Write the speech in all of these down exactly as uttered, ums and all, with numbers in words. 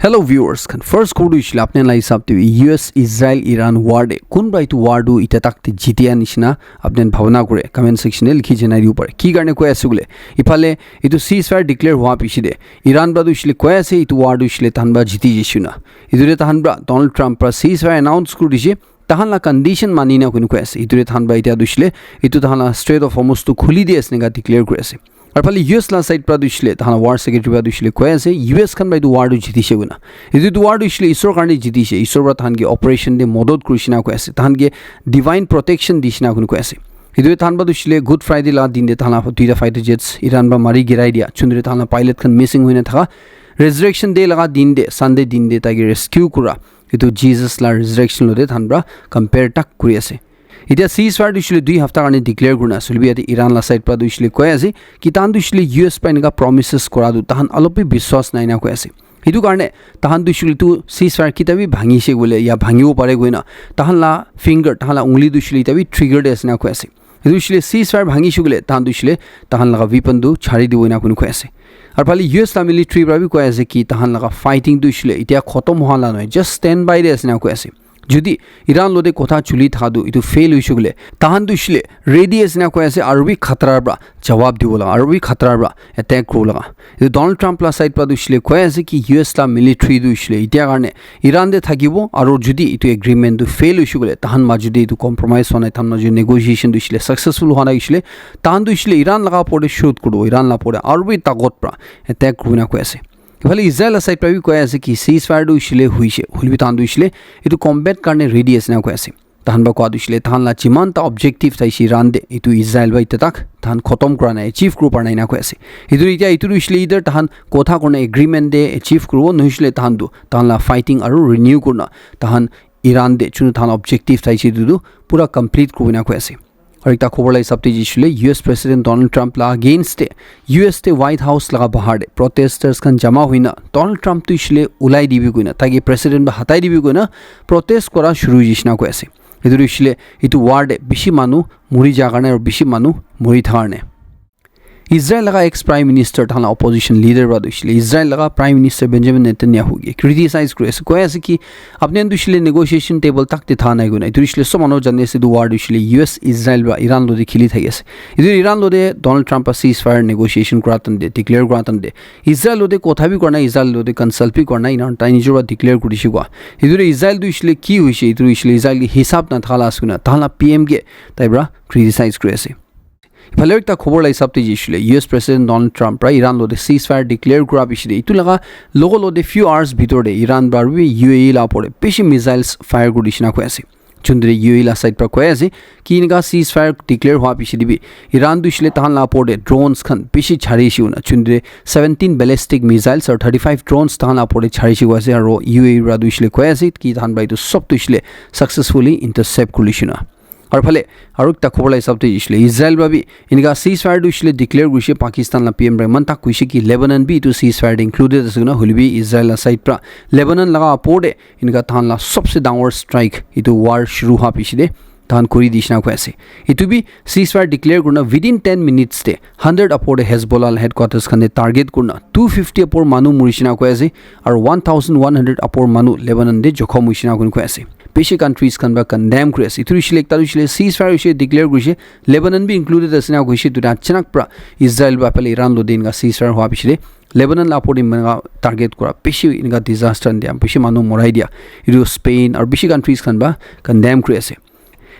Hello viewers khan, first khobor tu hoishe le apni khan la hisab te U S Israel Iran war te kunba etu war tu itya tak te jitia nishina apni khan bhabana kure, comment section te likhi janai dibo pare. Ki karne koi ase koile, iphale etu ceasefire declare hua piche te Iran para tu hoishe le koi ase etu war tu hoishe le tahan para jiti jaishe na. Etu te tahan para Donald Trump para ceasefire announce kuri dishe, tahan la condition mani na koi koi ase. Etu te tahan para itya tu hoishe le etu tahan la Strait of Hormuz tu khuli di ase eneka declare kuri ase. Aru phale U S la side para tu hoishe le tahan la war secretary para tu hoishe le koi ase U S khan para etu war tu jitishe koina. Etu tu war tu hoishe le Isor karne jitishe, Isor para tahan ke operation te modot kurishe na koi ase, tahan ke divine protection dishe na koi koi ase. Etu tahan para tu hoishe le Good Friday la din te tahan la duita fighter jets Iran para mari girai dia, chundre tahan la pilot khan missing hoina thaka, resurrection day laga din te, Sunday din te taike rescue kura, etu Jesus la resurrection lote tahan para compare tak kuri ase. Itya ceasefire tu hoishe le dui hafta karne declare kurina ase, hoilebi yate Iran la side para tu hoishe le koi ase ki tahan tu hoishe le U S para eneka promises kura tu tahan alop bi biswas nai na koi ase. Etu karne tahan tu hoishe le tu ceasefire kita bi bhangishe koile ya bhangibo pare koina tahan la finger, tahan la ungli tu hoishe le ita bi trigger te ase na koi ase. Etu hoishe le ceasefire bhangishe koile tahan tu hoishe le tahan laga weapon tu chari dibo ena koi ase. Aru phale U S la military para bi koi ase ki tahan laga fighting tu hoishe le itya khotom hoa la nohoi, just stand by te ase na koi ase. Jodi Iran lote kotha chuli thaka tu etu fail hoishe koile tahan tu hoishe le ready ase na koi ase, aru bi khatara para jawab dibo laga, aru bi khatara para attack kuribo laga. Etu Donald Trump la side para tu hoishe le koi ase ki U S la military tu hoishe le itya karne Iran te thakibo, aru jodi etu agreement tu fail hoishe koile, tahan majo te etu compromise hua nai, tahan majo negotiation tu hoishe le successful hua nai hoishe le, tahan tu hoishe le Iran laga opor te shoot kuribo, Iran la opor te aru bi takot para attack kuribo na koi ase. Iphale Israel la side para bi koi ase ki ceasefire tu hoishe le hoishe, hoilebi tahan tu hoishe le etu combat karne ready ase na koi ase. Tahan para koa tu hoishe le tahan la jiman ta objective thaishe Iran te, etu Israel para itya tak tahan khotom kura nai, achieve kuribo para nai na koi ase. Etu itya etu tu hoishe le either tahan kotha kurna agreement te achieve kuribo, nohoishe le tahan tu tahan la fighting aru renew kurna tahan Iran te chunu tahan la objective thaishe etu tu pura complete kuribo na koi ase. Aru ekta khobor la hisab te jishe le U S President Donald Trump la against te U S te White House laga bahar te protesters khan jama hoina Donald Trump tu hoishe le ulai dibi koina, taike president para hatai dibi koina protest kura shuru hoishe na koi ase. Etu tu hoishe le etu war te bishi manu muri ja karne aru bishi manu muri thaka karne. Israel laga ex prime minister, tahan la opposition leader para tu hoishe le Israel laga prime minister Benjamin Netanyahu ke criticize kuri ase, koi ase ki apni khan tu hoishe le negotiation table tak te tha nai koina. Etu hoishe le sob manu jani ase etu war tu hoishe le U S Israel para Iran lote kheli thaki ase. Etu Iran lote Donald Trump para ceasefire negotiation kura tan te, declare kura tan te Israel lote kotha bi kura nai, Israel lote consult bi kura nai, ena tai nijor para declare kuri dishe koa. Etu Israel tu hoishe le ki hoishe, etu hoishe le Israel ke hisab na thala ase koina tahan la P M ke tai para criticize kuri ase. Iphale ekta khobor la hisab te jishe le U S President Donald Trump para Iran lote ceasefire declare kura piche te etu laga logo lote few hours bhitor te Iran para bi U A E la opor te bishi missiles fire kuri dishe na koi ase. Chundre U A E la side para koi ase ki eneka ceasefire declare hua piche te bi Iran tu hoishe le tahan la opor te drones khan bishi chari she una, chundre seventeen ballistic missiles aru thirty five drones tahan la opor te chari she koi ase, aru U A E para tu hoishe le koi ase ki tahan para etu sob tu hoishe le successfully intercept kuri she una. Aru phale aru ekta khobor la hisab te hoishe le Israel para bi eneka ceasefire tu hoishe le declare kurishe, Pakistan la P M para eman tak kuishe ki Lebanon bi etu ceasefire te included ase koina, hoilebi Israel la side para Lebanon laga opor te eneka tahan la sobse dangor strike etu war shuru hua piche te tahan kuri dishe na koi ase. Etu bi ceasefire declare kurina within ten minutes te hundred upor te Hezbollah la headquarters khan te target kurina two fifty upor manu murishe na koi ase, aru one thousand one hundred upor manu Lebanon te jokhom hoishe na koi ase. Bishi countries khan para condemn kuri ase. Etu hoishe le ekta tu hoishe le ceasefire hoishe declare kurishe, Lebanon bi included ase na koishe, etu achanak para Israel para phale Iran lote eneka ceasefire hua piche te Lebanon la opor te eneka target kura bishi eneka disaster dia, bishi manu morai dia, etu Spain aru bishi countries khan para condemn kuri ase.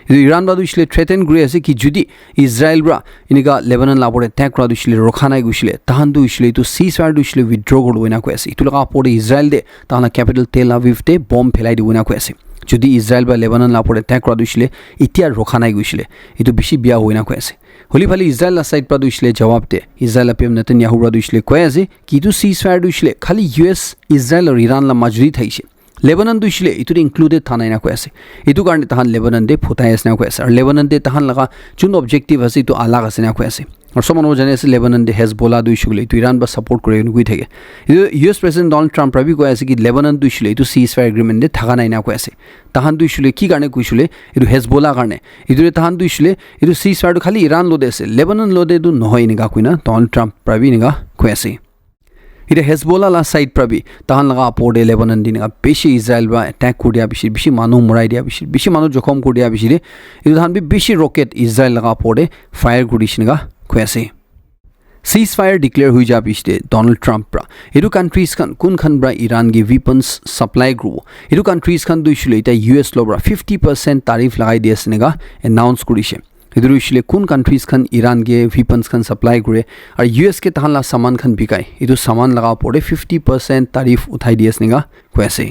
Etu Iran para tu hoishe le threaten kuri ase ki jodi Israel para eneka Lebanon la opor te attack kura tu hoishe le rokha nai koishe le, tahan tu hoishe le etu ceasefire tu hoishe le withdraw kuri dibo ena koi ase. Etu laga opor te Israel te tahan la capital Tel Aviv te bomb phelai dibo ena koi ase. Jodi Israel para Lebanon la opor te attack kura tu hoishe le itya rokha nai koishe le, etu bishi bia hoina koi ase. Holi phale Israel la side para tu hoishe le jawab te Israel la P M Netanyahu para tu hoishe le koi ase ki etu ceasefire tu hoishe le khali U S, Israel aru Iran la majo te thakishe. Lebanon tu hoishe le etu te included tha nai na koi ase. Etu karne tahan Lebanon te phutai ase na koi ase. Aru Lebanon te tahan laga jun objective ase, etu alag ase na koi ase. Aru sob manu jani ase Lebanon te Hezbollah tu hoishe le etu Iran para support kuri kena gui thake. Etu U S President Donald Trump para bi koi ase ki Lebanon tu hoishe le etu ceasefire agreement te thaka nai na koi ase. Tahan tu hoishe le ki karne koishe le etu Hezbollah karne. Etu te tahan tu hoishe le etu ceasefire tu khali Iran lote ase, Lebanon lote tu nohoi eneka koina Donald Trump para bi eneka koi ase. Ite Hezbollah la side pra bi tahan laga apor te Lebanon te enika bishi Israel pra attack kuri dia bishi, bishi manu murai dia bishi, bishi manu jokhom kuri dia bishi de, itu tahan bi bishi rocket Israel laga apor te fire kuri dishi enika koi ase. Ceasefire declare hui ja bishi de Donald Trump pra itu countries khan kun khan pra Iran ke weapons supply kuribo, itu countries khan tu hoishe koile ite U S lo pra fifty percent tariff lagai di ase enika announce kurishe. Itu tu hoishe koile kun countries khan Iran ke weapons khan supply kure aru U S ke tahan la saman khan bikai, itu saman laga opor te fifty percent tariff uthai di ase enika koi ase.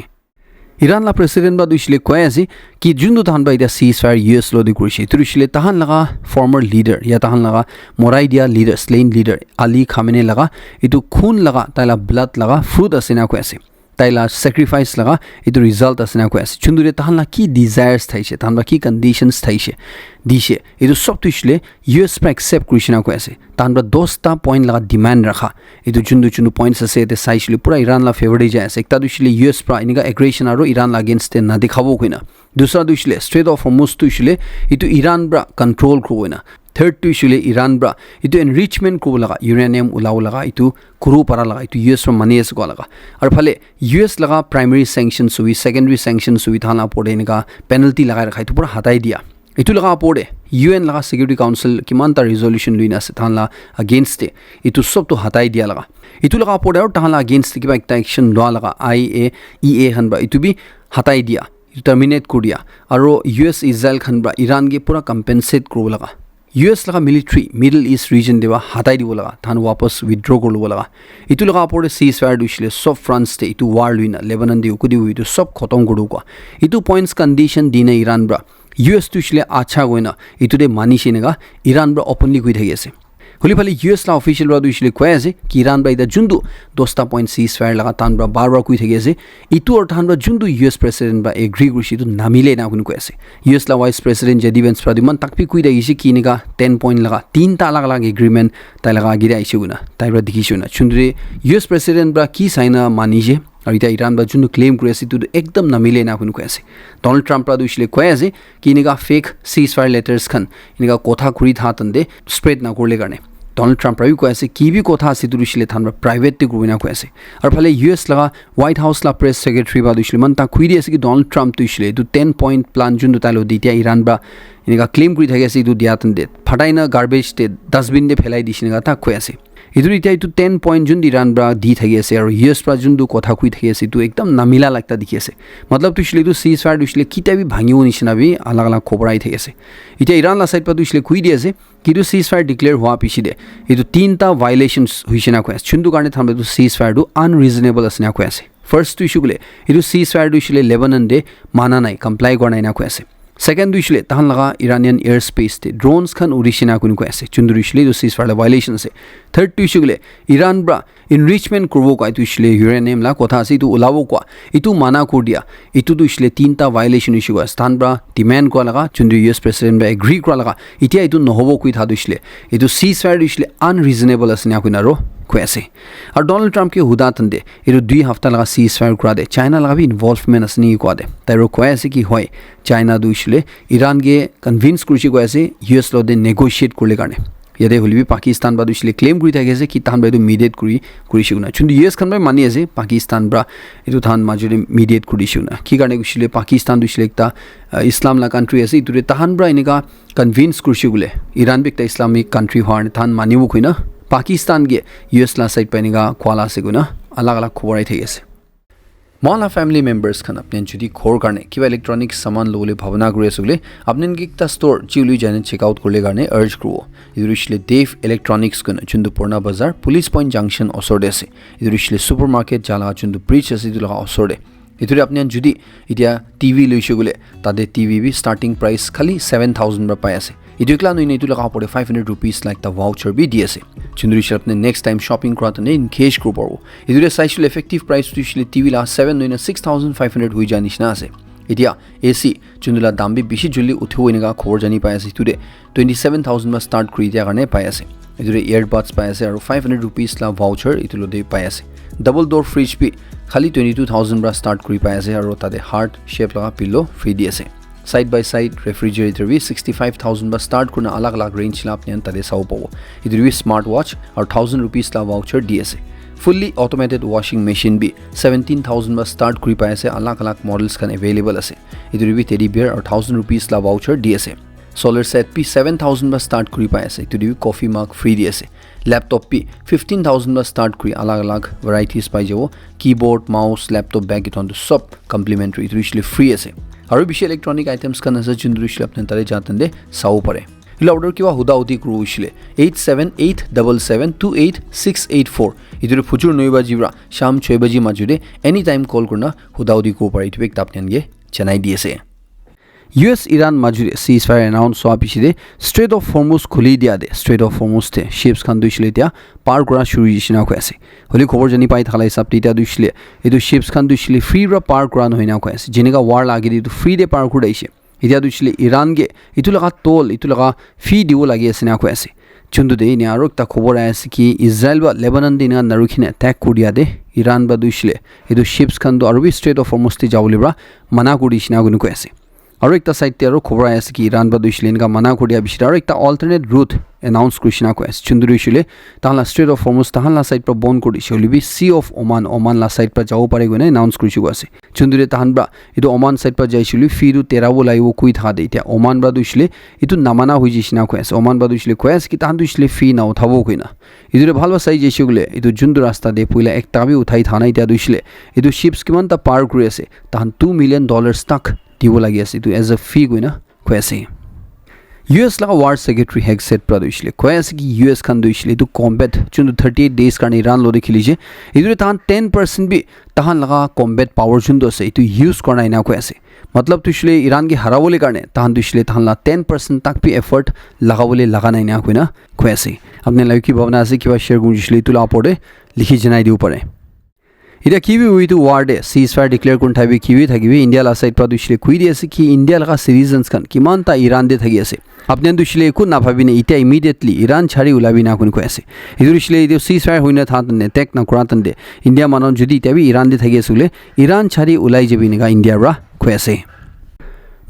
Iran la president pra tu hoishe koile koi ase ki juntu tahan pra ite ceasefire U S lo de kurishe, itu tu hoishe koile tahan laga former leader ya tahan laga morai dia leader, slain leader Ali Khamenei laga itu khun laga, tai la blood laga fruit ase enika koi ase. Tai la sacrifice laga itu result ase enika koi ase. Juntu te tahan la ki desires thaishe, tahan la ki conditions thaishe, dishe, itu sob tu hoishe koile U S pra accept kurishe enika koi ase. Tahan pra dosta point laga demand rakha, itu juntu juntu points ase, ite saishe koile pura Iran la favor te jai ase. Ekta tu hoishe koile U S pra enika aggression aru Iran la against te nadikhabo koina. Dusra tu hoishe koile Strait of Hormuz tu hoishe koile itu Iran pra control kuribo koina. Third tu hoishe koile Iran pra itu enrichment kuribo laga, uranium ulabo laga, itu kuru para laga, itu U S pra mani ase koa laga. Aru phale U S laga primary sanctions hobi, secondary sanctions hobi, tahan la opor te enika penalty lagai rakha, itu pura hatai dia. Itu laga opor te U N laga Security Council kiman ta resolution luina ase tahan la against te, itu sob tu hatai dia laga. Itu laga opor te aru tahan la against te kiba ekta action lua laga, I A E A khan pra itu bi hatai dia, itu terminate kuri dia. Aru U S Israel khan pra Iran ke pura compensate kuribo laga. U S laga military Middle East region te pra hatai dibo laga, tahan wapas withdraw kuri lobo laga. Itu laga opor te ceasefire tu hoishe koile sob fronts te itu war luina Lebanon te uku dibo itu sob khotom kuri dibo koa. Itu points condition dina Iran pra U S tu hoishe koile acha koina itu te manishe enika Iran pra openly koi thaki ase. Holi phale U S la official pra tu hoishe koile koi ase ki Iran pra ite juntu dosta point ceasefire laga tahan pra bar bar koi thaki ase. Itu aru tahan pra juntu U S president pra agree kurishe itu namile enika koi ase. U S la vice president J D Vance pra tu iman tak bi koi thakishe ki enika ten point laga tinta alag alag agreement tai laga agire aishe koina tai pra dikhishe koina. Juntu te U S president pra ki saina manishe. Aru ite Iran pra juntu claim kuri ase, itu tu ekdam namile enika koi koi ase. Donald Trump pra tu hoishe koile koi ase ki enika fake ceasefire letters khan enika kotha kuri tha tante spread na kurile karne. Donald Trump pra bi koi ase ki bi kotha ase itu tu hoishe koile tahan pra private te kuribo enika koi ase. Aru phale U S laga White House la press secretary pra tu hoishe koile iman ta koi di ase ki Donald Trump tu hoishe koile itu ten point plan juntu tai lo di dia Iran pra enika claim kuri thaki ase itu dia tante phatai na garbage te dustbin te phelai dishe enika ta koi ase. Itu ite itu ten point juntu Iran pra di thaki ase aru U S pra juntu kotha koi thaki ase itu ekdam namila lagta dikhi ase. Matlab tu hoishe koile itu ceasefire tu hoishe koile kitia bi bhangibo nishina bi alag alag khobor ahi thaki ase. Ite Iran la side pra tu hoishe koile koi di ase ki itu ceasefire declare hua piche te itu tinta violations hoishe enika koi ase. Juntu karne tahan pra itu ceasefire tu unreasonable ase enika koi ase. First tu hoishe koile itu ceasefire tu hoishe koile Lebanon te mana nai, comply kura nai enika koi ase. Second tu hoishe koile tahan laga Iranian airspace te drones khan urishe enika koi ase. Juntu tu hoishe koile itu ceasefire la violation ase. Third tu hoishe koile Iran pra enrichment kuribo koa itu hoishe koile uranium la kotha ase itu ulabo koa. Itu mana kuri dia. Itu tu hoishe koile tinta violation hoishe koa ase. Tahan pra demand kura laga, juntu U S president pra agree kura laga. Itia itu nohobo koi tha tu hoishe koile itu ceasefire tu hoishe koile unreasonable ase enika koina aru koi ase. Aru Donald Trump ke huda tante itu dui hafta laga ceasefire kura te China laga bi involvement ase niki koa te tai aru koi ase ki hoi China tu hoishe koile Iran ke convince kurishe koi ase U S lo te negotiate kurile karne. Yate hoile bi Pakistan pra tu hoishe koile claim kuri thaki ase ki tahan pra itu mediate kuri kurishe koina. Juntu U S khan pra mani ase Pakistan pra itu tahan major te mediate kurishe koina. Ki karne hoishe koile Pakistan tu hoishe koile ekta uh, Islam la country ase, itu te tahan pra enika convince kurishe koile Iran bi ekta Islamic country hwa karne tahan manibo koina Pakistan ke U S la side pra enika koa la ase koina alag alag khobor ahi thaki ase. Moi la family members khan apni khan jodi ghor karne kiba electronic saman lobole bhabona kuri ase koile apni khan ke ekta store chi lui jaine check out kurile karne urge kuribo. Itu hoishe koile Dave Electronics koina juntu Purna Bazar Police Point Junction osor te ase. Itu hoishe koile supermarket jala juntu bridge ase itu laga osor te. Itu te apni khan jodi itia T V loishe koile tate T V bi starting price khali seven thousand pra pai ase. Itu ekla nohoi na itu laga opor te five hundred rupees la ekta voucher bi di ase. Juntu hoishe koile apni next time shopping kura tane in cash kuri paribo. Itu te saishe koile effective price tu hoishe koile T V la seven nohoi na six thousand five hundred hoi ja nishina ase. Itia A C juntu la dam bi bishi joldi uthibo enika khobor jani pai ase. Itu te twenty seven thousand pra start kuri dia karne pai ase. Itu te earbuds pai ase aru five hundred rupees la voucher itu lo te pai ase. Double door fridge bi khali twenty two thousand pra start kuri pai ase aru tate heart shape laga pillow free di ase. Side by side refrigerator bi sixty five thousand pra start kurina alag alag range la apni khan tate sabo pabo. Itu bi smart watch aru thousand rupees la voucher di ase. Fully automated washing machine bi seventeen thousand para start kuri pai ase, alag alag models khan available ase. Etu te bi teddy bear aru thousand rupees la voucher di ase. Solar set bi seven thousand para start kuri pai ase, etu te bi coffee mug free di ase. Laptop bi fifteen thousand para start kuri alag alag varieties pai jabo. Keyboard, mouse, laptop bag, etu khan tu sob complimentary, etu hoishe le free ase. Aru bishi electronic items khan ase, jun tu hoishe le apni tale ja tande sabo pare. Etu la order kiba huda hudi kuru hoishe le eight seven eight double seven two eight six eight four. Etu te phujur noi baji para sham choi baji majo te anytime call kurina huda hudi kuribo pare. Etu bi ekta apni khan ke janai di ase. U S Iran majo te ceasefire announce howa piche te Strait of Hormuz khuli dia te, Strait of Hormuz te ships khan tu hoishe le etia par kura shuru hoishe na koi ase. Holi khobor jani pai thakala hisab te etia tu hoishe le etu ships khan tu hoishe le free para par kura nohoi na koi ase. Jeneka war la age te etu free te par kuri daishe. Etia tu hoishe le Iran ke etu laga toll, etu laga fee dibo lagi ase na koi ase. Chuntu de enia aro ekta khobor ahi ase ki Israel ba Lebanon de enia narukhina attack kuri dia de Iran ba duishile etu ships khan tu aro bi Strait of Hormuz te jabo le pra mana kuri dishina koi ase. Aro ekta side te aro khobor ahi ase ki Iran ba duishile enika mana kuri dia bishi aro ekta alternate route announce kuri shina koi ase. Chuntu duishile tahan la Strait of Hormuz tahan la side pra bon kuri dishe hoile bi Sea of Oman, Oman la side pra jabo pare koina announce kuri shi koi ase. Chuntu de tahan pra etu Oman side pra jaishe hoile fee tu tera bo lagibo koi thaka de etia Oman pra duishile etu namana hoi jaishe na koi ase. Oman pra duishile koi ase ki tahan duishile fee na uthabo koina. Etu de bhal pra sai jaishe koile etu juntu rasta de puila ekta bi uthai thaka nai etia duishile etu ships kiman ta par kuri ase tahan two million dollars tak dibo lagi ase etu as a fee koina koi ase. U S laga War Secretary Hegseth pra duishile koi ase ki U S khan duishile etu combat juntu thirty eight days karne Iran lo de khilishe etu de tahan ten percent bi tahan laga combat power juntu ase etu use korna ena koi ase. Matlab tu hoishe le Iran ke harabole karne tahan tu hoishe le tahan la ten percent tak bi effort lagabole laga nai na koina koi ase. Apni la ki bhabna ase kiba share kuri dishile etu la upor te likhi janai dibo pare. Etiya ki bi hui etu war te ceasefire declare kurina thakibi ki bi thakibi India la side pra tu hoishe le koi di ase ki India laga citizens khan kiman ta Iran te thaki ase. Apni khan tu hoishe le eku na bhabi na etiya immediately Iran chari ulabi na koi ase. Etu hoishe le etu ceasefire hoina tha tande attack na kura tande India manu jodi etiya bi Iran te thaki ase koile Iran chari ulai jabi enika India pra koi ase.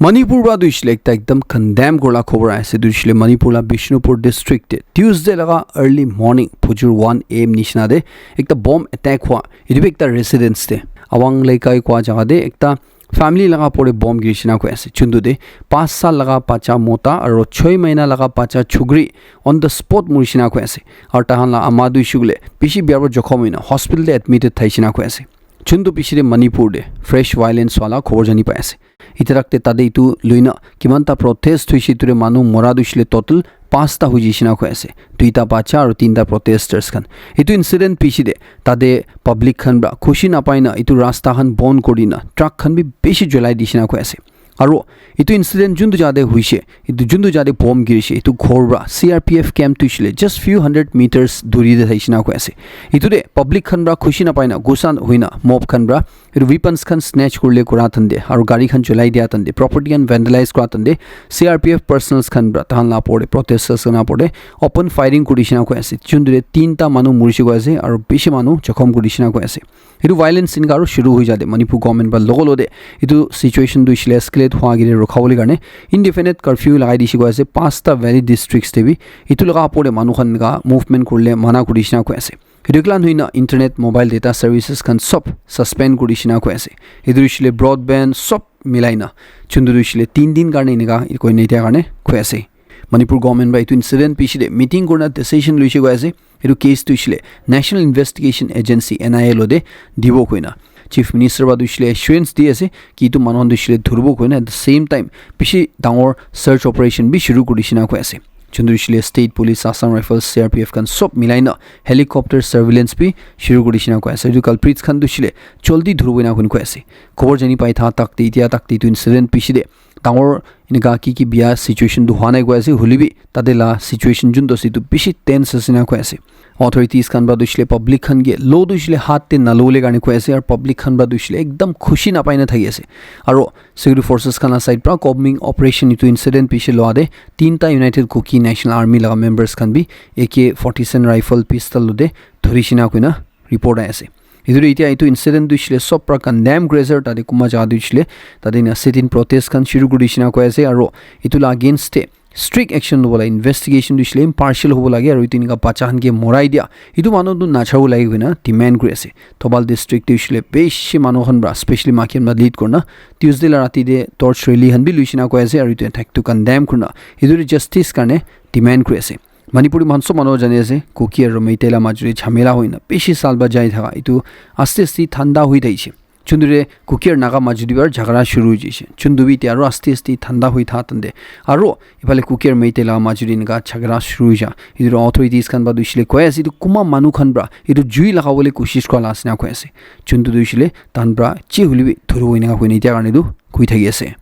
Manipur pra tu hoishe le ekta ekdam condemn kurila khobor ahi ase. Tu hoishe le Manipur la Bishnupur district te Tuesday laga early morning phujur one A M nishina te ekta bomb attack hua. Etu bi ekta residence te Awang Leikai kua jaga te ekta family laga upor te bomb giri shina koi ase. Chuntu te pas saal laga bacha mota aro choi mahina laga bacha chukri on the spot muri shina koi ase. Aro tahan la ama tu hoishe koile bishi bia pra jokhom hoina hospital te admitted thai shina koi ase. Chuntu piche te Manipur te fresh violence wala khobor jani pai ase. Etiya tak te tate etu loina kiman ta protest hoishe etu te manu mora tu hoishe le total pas ta hoi jaishe na koi ase. Duita bacha aro tinta protesters khan. Etu incident piche te tate public khan pra khushi na pai na etu rasta khan bon kuri na truck khan bi bishi jolai dishe na koi ase. Aro etu incident juntu jaga te hoishe, etu juntu jaga te bomb girishe, etu ghor pra C R P F camp tu hoishe le just few hundred meters duri te thaishe na koi ase. Etu te public khan pra khushi na pai na gussa hoina mob khan pra etu weapons khan snatch kurile kura tande aro gari khan cholai dia tande property khan vandalize kura tande C R P F personnels khan pra tahan la upor te protesters khan la upor te open firing kuri dishe na koi ase. Juntu te tinta manu murishe koi ase aro bishi manu jokhom kuri dishe na koi ase. Etu violence enika aro shuru hoi ja te Manipur government pra logo lo te etu situation tu hoishe le escalate hua agey te rukha bole karne indefinite curfew lagai dishe koi ase. Panchta valley districts te bi etu laga upor te manu khan enika movement kurile mana kuri dishe na koi ase. Etu ekla nohoi na internet, mobile data services khan sob suspend kuri dishe na koi ase. Etu hoishe le broadband sob milai na juntu tu hoishe le tin din karne enika koina etiya karne koi ase. Manipur government pra etu incident piche te meeting kurina decision loishe koi ase. Etu case tu hoishe le National Investigation Agency, N I A, lo te dibo koina. Chief Minister pra tu hoishe le assurance di ase ki etu manu khan tu hoishe le dhuribo koina. At the same time, bishi dangor search operation bi shuru kuri dishe na koi ase. Juntu hoishe le State Police, Assam Rifles, C R P F khan sob milai na helicopter surveillance bi shuru kuri dishe na koi ase. Etu culprits khan tu hoishe le joldi dhuribo ena koi ase. Khobor jani pai tha tak te etiya tak te etu incident piche te dangor enika ki ki bia situation tu hua nai koi ase, hoile bi tate la situation juntu ase etu bishi tense ase na koi ase. Authorities khan pra tu hoishe le public khan ke lo tu hoishe le hat te nalobole karne koi ase, aro public khan pra tu hoishe le ekdam khushi na pai na thaki ase. Aro security forces khan la side pra combing operation etu incident piche lua te tinta United Kuki National Army laga members khan bi A K forty-seven rifle pistol lo te dhuri dishe na koina report ahi ase. Etu tu etiya etu incident tu hoishe le sob pra condemn kuri ase, aro tate kunba jaga tu hoishe le tate na sit-in protest khan shuru kuri dishe na koi ase, aro etu la against te strict action lobo lage, investigation tu hoishe le impartial hobo lage, aru etu enika bacha khan ke morai dia etu manu tu nachabo lage koina demand kuri ase. Thoubal district tu hoishe le bishi manu khan pra, specially maiki khan pra lead kurina Tuesday la rati te torch rally khan bi luishe na koi ase, aru etu attack tu condemn kurina etu tu justice karne demand kuri ase. Manipuri manu sob manu jani ase, Kuki aru Meitei la majuri jhamela hoina bishi sal ba jai thaka etu aste aste thanda hoi thakishe. Chundure Kuki aru Naga majuri bar jhagara shuru hoi jaise. Chundu bi tia aru aste aste thanda hoi tha tande. Aru ifale Kuki aru Meitei la majuri enika jhagara shuru hoi ja. Etu authorities khan ba tu hoishe le koi ase, etu kuma manu khan pra etu jui laga bole koshish kura la ase na koi ase. Chundu tu hoishe le tan pra chi huli bi thuru enika koi ne tia karne tu koi thaki ase.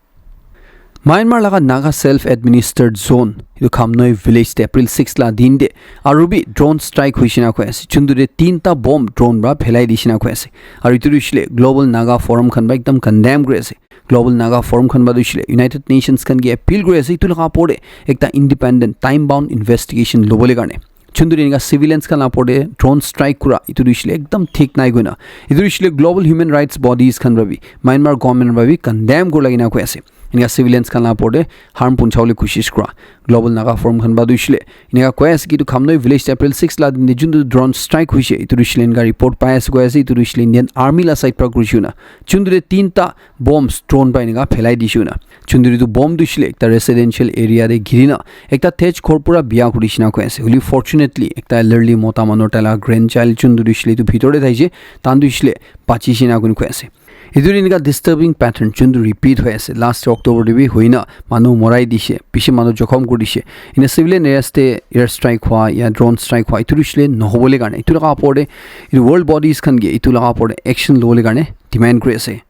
Myanmar laga Naga Self Administered Zone etu Khamnoi village te April six la din te aru bi drone strike hoishe na koi ase. Chundu te tinta bomb drone pra phelai dishe na koi ase. Aru etu tu hoishe le Global Naga Forum khan pra ekdam condemn kuri ase. Global Naga Forum khan pra tu hoishe le United Nations khan ke appeal kuri ase etu laga opor te ekta independent time bound investigation lobole karne. Chundu te enika civilians khan la opor te drone strike kura etu tu hoishe le ekdam thik nai koina. Etu tu hoishe le global human rights bodies khan pra bi, Myanmar government pra bi condemn kuri lagi na koi ase. Enika civilians khan la opor te harm puncha bole koshish kura. Global Naga Forum khan pra tu hoishe le enika koi ase ki etu Khamnoi village te April six la din te juntu drone strike hoishe, etu tu hoishe le enika report pai ase koi ase, etu tu hoishe le Indian Army la side pra kurishe na. Chundu te tinta bombs drone pra enika phelai dishe na. Chundu te etu bomb tu hoishe le ekta residential area te giri na ekta tej ghor pura biya kuri dishe na koi ase. Hoile fortunately ekta elderly mota manu tai la grandchild chundu tu hoishe le etu bhitor te thaishe, tan tu hoishe le bachishe na koi koi ase. Etu enika disturbing pattern chundu repeat hoi ase. Last October te bi hoina manu morai dishe, bishi manu jokhom kuri dishe. Ena civilian areas te air strike hua ya drone strike hua etu tu hoishe le nohobole karne etu laga opor te etu world bodies khan ke etu laga opor te action lobole karne demand kuri ase.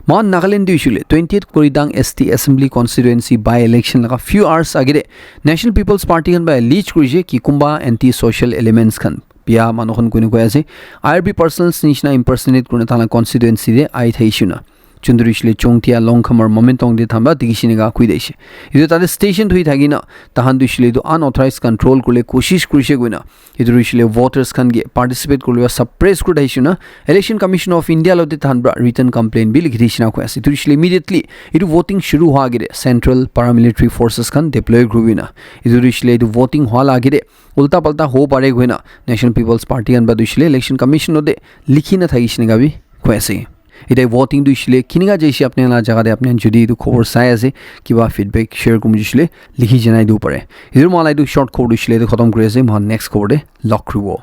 Mohan Nagaland tu hoishe le twentieth Koridang S T Assembly Constituency by election laga few hours age te National People's Party khan pra allege kurishe ki kumba anti social elements khan, biya manu khan koi koi ase, I R B personnel nishina impersonate kurina tala constituency te ai thaishe na. Chundu tu hoishe le Chungtia, Longkham aru Momentong te thanba dikhishe enika koi thaishe. Etu tate station thui thaki na tahan tu hoishe le etu unauthorized control kuribole koshish kurishe koina etu tu hoishe le voters khan ke participate kuribole suppress kuri thaishe na. Election Commission of India logote tahan pra written complaint bi likhi dishe na koi ase. Etu tu hoishe le immediately etu voting shuru hua age te central paramilitary forces khan deploy kuribi na. Etu tu hoishe le etu voting hua la age te ulta palta hobo pare koina National People's Party khan pra tu hoishe le Election Commission logote likhi na thakishe enika bi koi ase. Etiya voting tu hoishe le kinika jaishe apni la jaga te, apni jodi etu khobor sai ase, kiba feedback share kuribo hoishe le likhi janai dibo pare. Etu mohan la etu short khobor tu hoishe le etu khatam kuri ase, mohan next khobor te log kuribo.